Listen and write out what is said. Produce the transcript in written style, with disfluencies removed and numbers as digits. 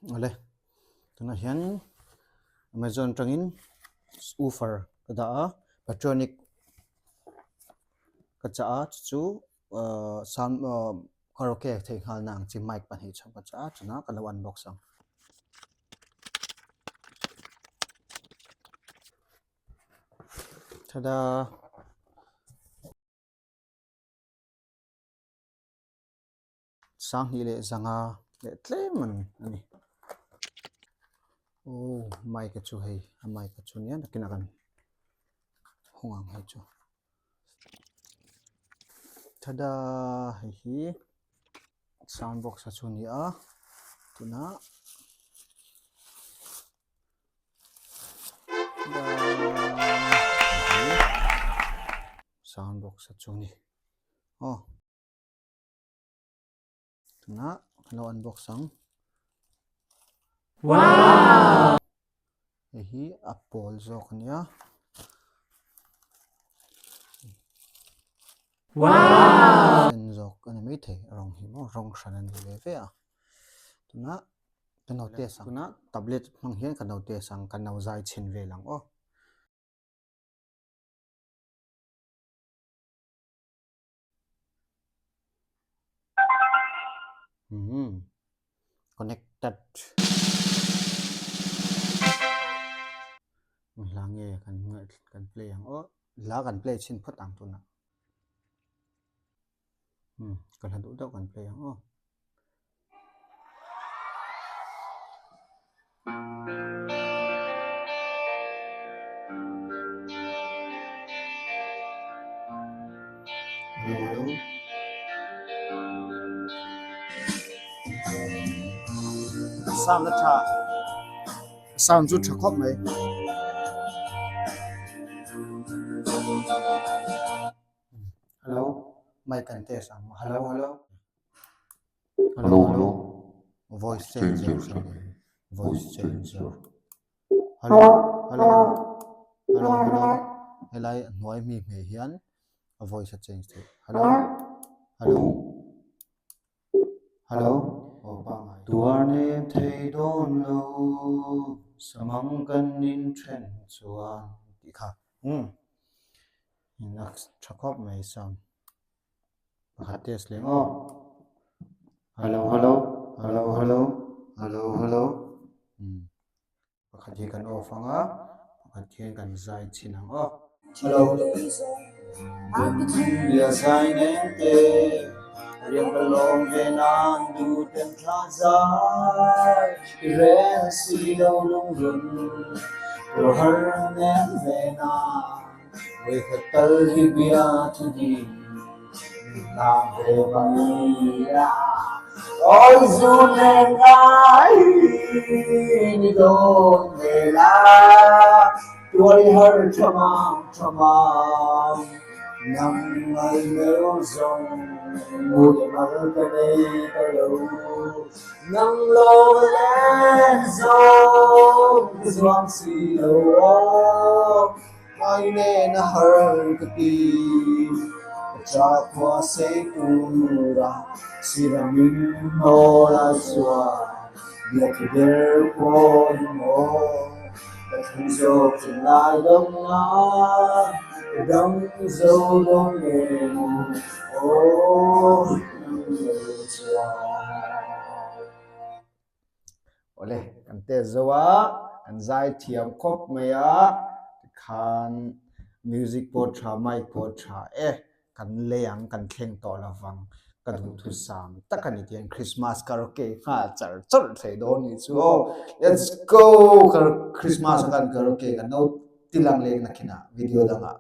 Awle tunah hian Amazon atangin woofer ka dah a patronic ka chah a chu chu ahh sound ahh karaoke theih nghalna ang chi mic pahnih chauh ka chah a chuna ka lo unbox ang. Tada. Sanghnih leh zanga leh tlem an a ni. Aw mic a chu hei a mic a chu nia nakinah kan hawng ang hei chu. Tada hei hi sound box a chu a ni a tunah sound box a chu a ni aw. Tunah kan lo unbox ang. Wow! Hei hi a pawl zawk a nia. Wow! Sen zawk a ni maithei a rawng hi maw rawng hran a ni ve ve a. Tunah kan lo test ang. Tunah tablet hmang hian kan lo test ang kan lo zai chhin vel ang aw. Umm connected hla nge kan kan play ang aw hla kan play chhin phawt ang tunah umm ka hla duh deuh kan play ang aw. Sound a tha sound chu tha khawp mai. Hello mic an test ang hello hello. Hello hello voice changer changer voice changer hello hello hello hello helai a hnuai mi hmeh hian a voice a change theih hello hello hello aw pangai tuar nem thei dawn lo samang kan in then chuan tih kha umm in a tha khawp mai sound. Pakhat test leh aw. Hello hello hello hello hello hello umm pakhat hi kan off ang a pakhat hian kan zai chhin ang aw. Hello Bia zai nen te riang ka lawm ve nan du ten thla zai i reng si lo lungrun tur har nem ve nan. Vawikhat tal hi bia thu ding min hlang ve mai a. Awi zu nen ngai ni dawn ve la, tuai har tha mang tha mang. Nang ngai meuh zawng mu leh mal ka nei ta lo. Nang lo len zawng ka zuam si lo aw. Ngai nen a har ka ti. Ka chakhua sei tura sira min hnawl a chuan biak i ber pawh i maw. Ka thlen zawk thin lai dam na ka dam zo dawn em aw nang lo chuan. Awle, kan test zo a, kan zai thiam khawp mai a, tikhan music pawh tha, mic pawh tha e, kan lei ang, kan thleng tawh lo vang, ka duhthusam tak a ni tihian Christmas karaoke nghal char char thei dawn nih chu aw, let's go Christmas a kan karaoke kan lo ti lang leng nakinah video dangah.